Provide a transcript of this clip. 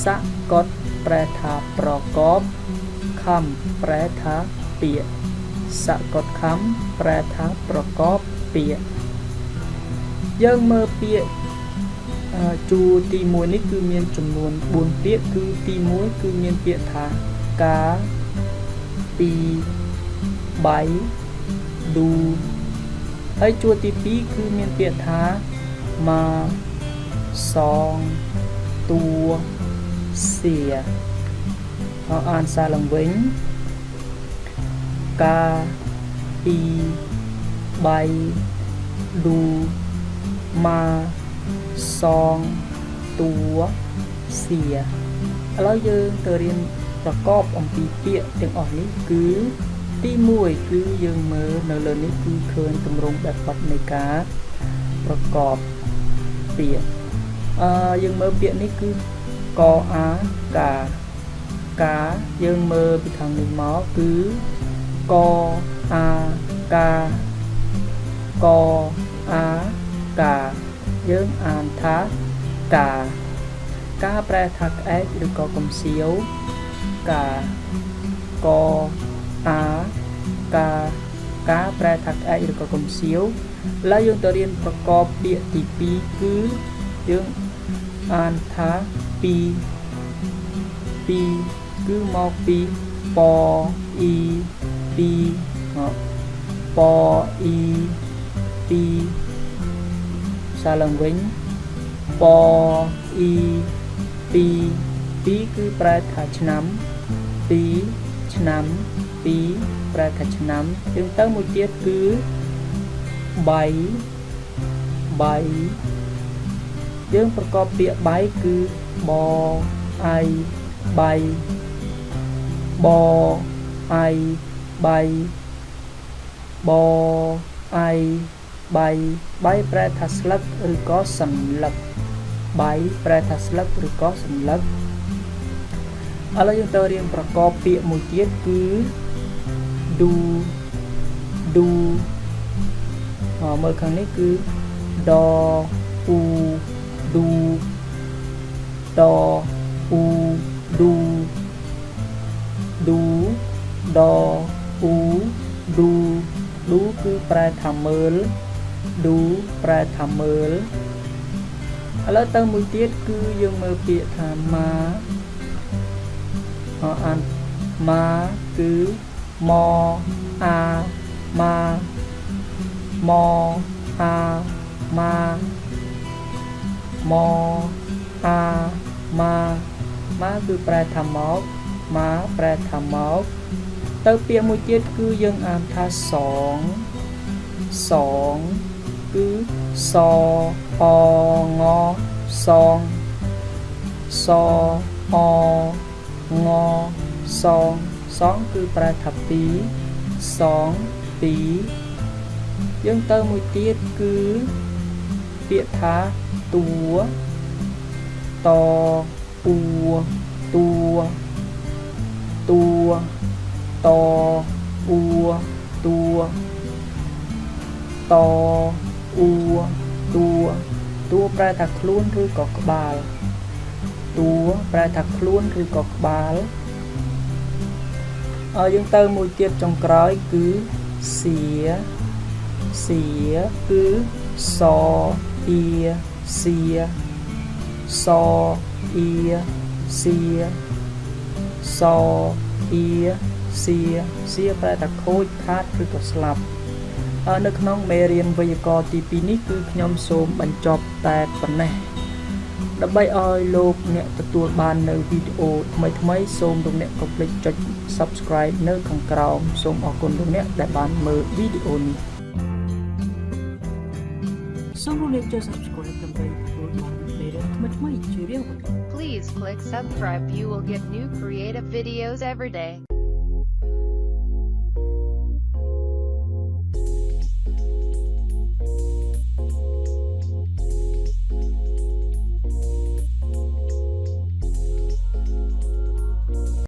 សកត់ប្រែថាប្រកបខំប្រែថាពាក្យសកត់ខំប្រែថាប្រកបពាក្យយើងមើលពាក្យជួរទី1នេះគឺមានចំនួន4ពាក្យគឺទី1គឺមានពាក្យថាកាពីបៃឌូហើយជួរទី2គឺមានពាក្យថាម៉ាសងតួសៀអានសារឡើងវិញកាពីបៃឌូម៉ាសងតួសៀឥឡូវយើងទៅរៀនប្រកបអំពីពាក្យទាំងអស់នេះគឺទី1គឺយើងមើលនៅលើនេះគឺឃើញទម្រង់បែបបទនៃការប្រកបពាក្យយើងមើលពាក្យនេះគឺកអាកាកាយើងមើលពីខាងនេះមកគឺកអាកាកអាកាយើងអានថាកាកាប្រែថាក្អែកឬក៏កំសៀវកាកអាកាកាប្រែថាក្អែកឬក៏កំសៀវឥឡូវយើងទៅរៀនប្រកបពាក្យទី2គឺយើងអានថាពីពីគឺមកពីปអ៊ីពីปអ៊ីពីសារឡើងវិញปអ៊ីពីពីគឺប្រែថាឆ្នាំពីឆ្នាំពីប្រែថាឆ្នាំយើងទៅមួយទៀតគឺបៃបៃយើងប្រកបពាក្យបៃគឺបអៃបៃបអៃបៃបអៃបៃបៃប្រែថាស្លឹកឬក៏សន្លឹកបៃប្រែថាស្លឹកឬក៏សន្លឹកឥឡូវយើងទៅរៀនប្រកបពាក្យមួយទៀតគឺឌូឌូមើលខាងនេះគឺដអ៊ូឌូដអ៊ូឌូឌូដអ៊ូឌូឌូគឺប្រែថាមើលឌូប្រែថាមើលឥឡូវទៅមួយទៀតគឺយើងមើលពាក្យថាម៉ាអានម៉ាគឺមអាម៉ាមអាម៉ាមអាម៉ាម៉ាគឺប្រែថាមកម៉ាប្រែថាមកទៅពាក្យមួយទៀតគឺយើងអានថាសងសងគឺសអងសងសអងសងសងគឺប្រែថាពីរសងពីរយើងទៅមួយទៀតគឺពាក្យថាតួតអ៊ូតួតួតអ៊ូតួតអ៊ូតួតួប្រែថាខ្លួនឬក៏ក្បាលតួប្រែថាខ្លួនឬក៏ក្បាលហើយយើងទៅមួយទៀតចុងក្រោយគឺសៀសៀគឺសអ៊ីសៀសអ៊ីសៀសអ៊ីសៀសៀប្រែថាខូចខាតឬក៏ស្លាប់នៅក្នុងមេរៀនវេយ្យាករណ៍ទី2នេះគឺខ្ញុំសូមបញ្ចប់តែប៉ុណ្ណេះដើម្បីឲ្យលោកអ្នកទទួលបាននៅវីដេអូថ្មីៗសូមលោកអ្នកកុំភ្លេចចុច Subscribe នៅខាងក្រោមសូមអរគុណលោកអ្នកដែលបានមើលវីដេអូនេះសូមលោកអ្នកចុច Subscribe ដើម្បីទទួលបានមេរៀនថ្មីៗជារៀងរាល់ Please click subscribe. You will get new creative videos every day.